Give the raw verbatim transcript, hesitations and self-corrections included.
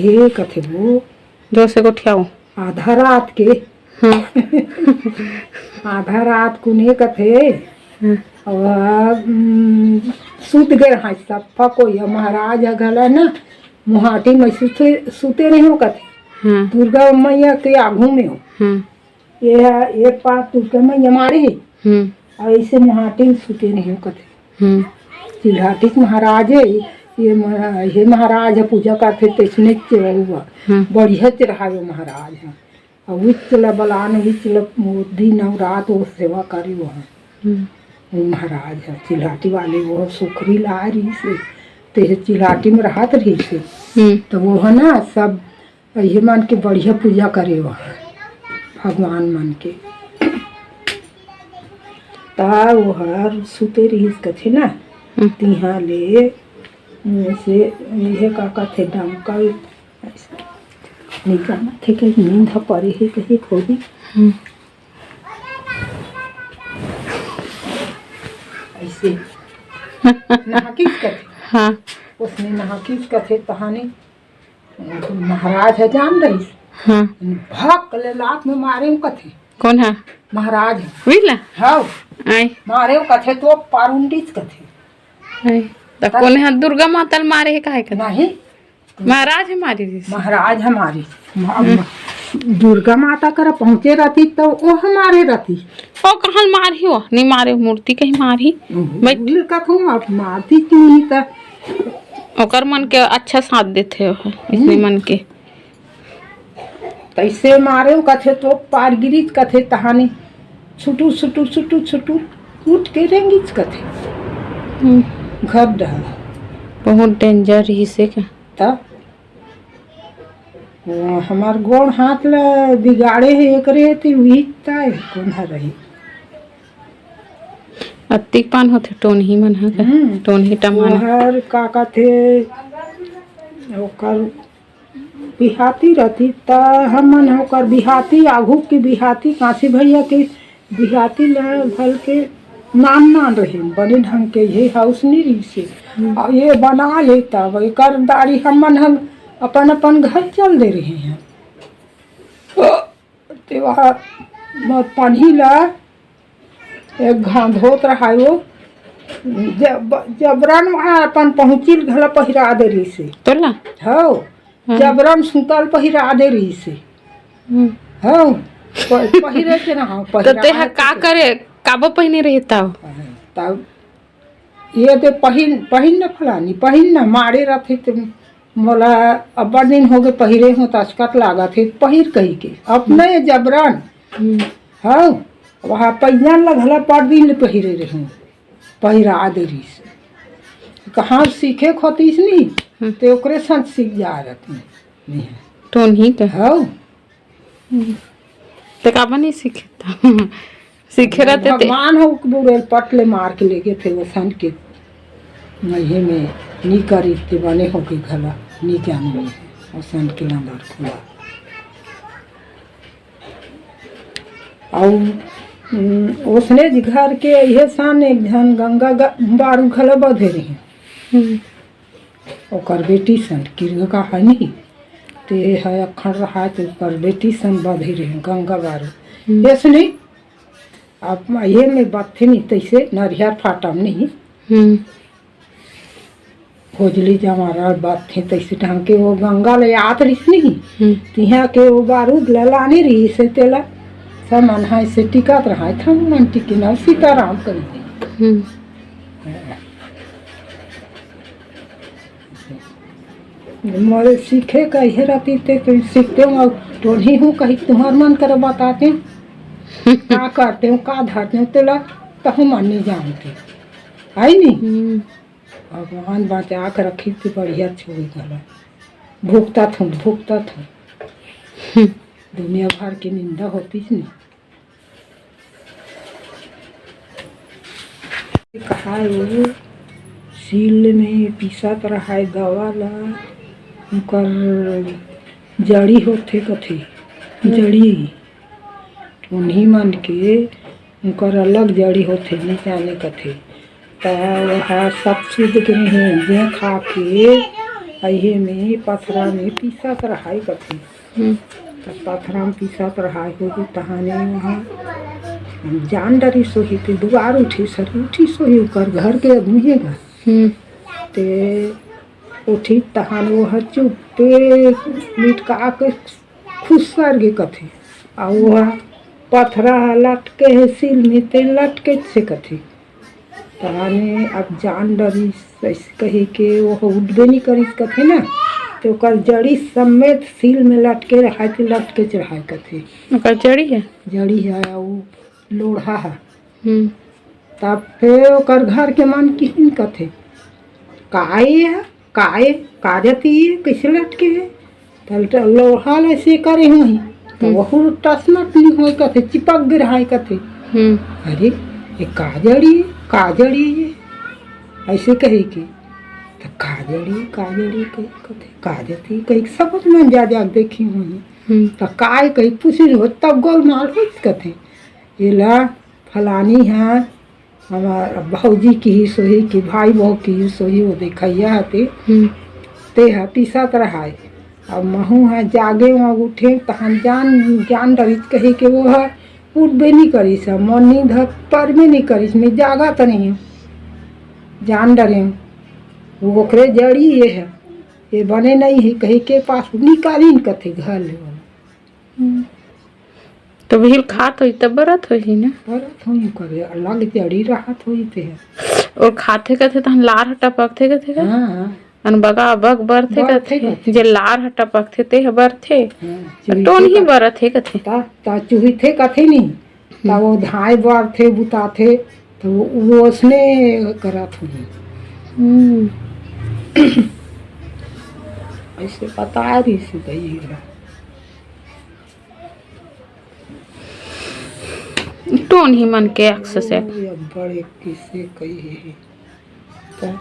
ये कथे वो। जोर से गोठियाओ। आधा रात के। हाँ। आधा रात कुने कथे। हाँ। अउ, उम, सुत गे रहय सफ्फा कोई, अउ महाराज ह घला ना, मुहाटी में सुते, सुते रहियो कथे। हाँ। दुर्गा मैया के आघू में हो। हाँ। ये, ये पार दुर्गा मैया मारे हे। हम्म। अउ अइसे मुहाटी में सुते रहियो कथे। हम्म। चिल्हाटी के महाराज हे, ये म-, ये महाराज ह पूजा करथे, तइसने के हुआ। हम्म। बढ़िया चढ़ायो महाराज ह। अउ उच्च ल बलान, उच्च ल दिन अउ रात वो सेवा करे वो ह। हम्म। वो महाराज ह, चिल्हाटी वाले वो सुखरी लाय रहिस हे, ते हे चिल्हाटी में रहत रहिस हे। हम्म। त वो ह ना सब ये मन के बढ़िया पूजा करे वो ह, भगवान मन के। त वो हर सुते रहिस कथे ना, हम्म। तिहाँ ले, अइसे, ये का कथे, डंका, निकालत हे कहीं, नींद ह परे हे कहीं खोदी। हम्म। अइसे। नहाकिस कथे। हाँ। ओसने नहाकिस कथे तहाने महाराज ह जान रहिस। हाँ। भक ले लात में मारे कथे। कोन ह? महाराज ह। उही ला? हव। आय। मारे कथे तो पारुंडिस कथे। आय। त त कोन ह दुर्गा माता ल मारे हे काहे कथे? नहीं। महाराज ह मारे रहिस। महाराज ह मारे। म-, हम्म। म-, दुर्गा माता करा पहुँचे रहती त वो ह मारे रहती। ओ कहाँ ल मारही वो? नहीं मारे, मूर्ति कहीं मारही। उहू, बैठ। उही ल कथूँ, अब मारती कि नहीं त। ओकर मन के अच्छा साथ देथे वो ह, इसने हम्म। मन के। तइसे मारे वो कथे तो पार गिरिस कथे तहाने। छुटू, छुटू, छुटू, छुटू, उठ के रेंगिस कथे। हम्म। घर डहर। बहुत danger रहिस हे का? त वो हमर गोड़ हाथ ल बिगाड़े हे, एकरे ती उही ताय कोन ह रही। अत्तिक पान होथे टोनही मन ह का? हम्म। टोनही टमान। ओहर का कथे, ओकर बिहाती रहती, त हमन ह ओकर बिहाती, आघू के बिहाती, कांसी भैया के बिहाती ल घल के नान नान रहे, बने ढंग के ये हाउस नहीं रहिस हे। हम्म। अउ ये बना ले तब एकर दाढ़ी हमन ह अपन, अपन घर चल दे रहे हैं। तेवार म-, पानी ला एक घांव धोत रहाय वो, जब-, जबरन वहाँ अपन पहुँचिल घला पहिरा दे रहिस हे। तोला? हव, हाँ। जबरन सुतल पहिरा दे रहिस हे। हम्म। हव, प-, पहिरे के रहा, त पहिरा तेहा के का रहा। करे, काबर पहिने रहे तब? तब ये दे पहिन, पहिन न फलानी, पहिन न, मारे रथे त मोला अब्बड़ दिन होगे पहिरे हों त असकत लागत हे, पहिर कहिके। अपने जबरन। हम्म। हव, वहाँ पैजन ल घला बड़ दिन ले पहिरे रहेंव, पहिरा दे रहिस। कहाँ सीखे खोतिस नी, हम्म। ते ओकरे संग सीख जा रहती। टोनही का? हव। हम्म। त काबर नहीं सीखे त? सीखे रहते ते। भगवान हो बुड़े पट ले मार के लेगे थे वसन के। नहीं में नी करी ते बने हो के घला, नी जाने में वसन के लंदर खुला। अउ, उम, ओसने जी घर के इहे सन एक झन गंगा ग-, बारू घला बधे रही। हम्म। ओकर बेटी सन किरगा है नहीं, ते है अखंड रहा, ते ओकर बेटी सन बधे रहे गंगा बारू। हम्म। ऐसे नहीं, अब ये में बत्थे नहीं, तैसे नरिहर फाटम नहीं। हम्म। भोजली जमारा बत्थे तैसे ढंग के वो गंगा ले आत रहिस नहीं। हम्म। तिहा के वो बारूद ला लाने रहिस हे तेला। सब मन हा ऐसे टिकत रहा, थम मन टिके ना, सीताराम कर दे। हम्म। मोरे सीखे कहे रहती ते तो सीखते हूँ, और टोली हूँ कहीं तुम्हार मन कर बताते, का करते हूँ, का धरते हूँ, तेला तो हम नहीं जानते, है नहीं? हम्म। भगवान बचा के रखी थी, बढ़िया छोड़ गला। भुगता थूँ, भुगता थूँ। हम्म। दुनिया भर की निंदा होती थी। कहा वो सील में पीसत रहा है दवा ला, ओकर जड़ी होथे कथे, हम्म। जड़ी। उन्हीं मन के ओकर अलग जड़ी होथे, नहीं जाने कथे। त वह सब शुद्ध के नहीं, जे खा के अइहे में पथरा में पीसत रहाय कथे। हम्म। त पथरा में पीसत रहाय होही तहाने वहाँ जान डरिस होही ते दुवार उठिस होही, उठिस होही ओकर घर के आदमी हे गा। हम्म। ते उठिस तहाने वो ह चुप्पे मिटका के खुसर गे कथे। अउ वो ह पथरा ह लटके हे सील में ते लटकेच हे कथे। तहाने अब जान डरिस, अइसे कहे के वो ह उठबे नइ करिस कथे ना, ते ओकर जड़ी समेत सील में लटके रहाय, ते लटकेच रहाय कथे। ओकर जड़ी हे? जड़ी हे, अउ लोढ़ा हे। हम्म। तब फेर ओकर घर के मन किहिन कथे, "का ए ह? का ए? का जाति ए? कइसे लटके हे?" त लोढ़ा ल अइसे करे होही, त हम्म। वहू टसमट नइ होय कथे, चिपक गे रहाय कथे। हम्म। "अरे, ये का जड़ी, का जड़ी ये?" अइसे कहे के। त "का जड़ी, का जड़ी?" कहे कथे, "का जाति?" कहे के सब मन जा जा के देखे होही। हम्म। त "का ए?" कहे पूछे हो, तब गोलमाल होइस कथे। "एला फलानी ह, हमर भौजी किहिस होही कि भाई बहू किहिस होही, वो देखइया ह ते, हम्म। ते ह पीसत रहाय। अब महूँ ह जागे, वहाँ उठे, तहन जान, जान डरिस कहे के वो ह उठबे नइ करिस, मोर नींद ह परबे नइ करिस, मैं जागत रहेंव, जान डरेंव। वो ओकरे जड़ी ये हे, ये बने नइ हे, कहे के पास निकालिन कथे घर ले। हम्म। तो बिहिल खात होही, तब बरत होही ना? बरत होही, करे अलग जड़ी रहत होही ते ह। ओ खाथे कथे, तहन लार ह टपकथे कथे का? हाँ, हाँ। अन बगा बग बरथे बरथे कथे। कथे। जे लार ह टपकथे, ते ह बरथे। हाँ, त चुहिथे टोनही कथे। बरत हे कथे। त, त चुहिथे कथे नहीं। त हम्म। वो धाय बरथे, बुताथे, त वो, वो ओसने करत होही। हम्म। अइसे बता रहिस हे भई। टोनही मन के अक्स से। ओ, अब्बड़ एक किस्से कही हे। त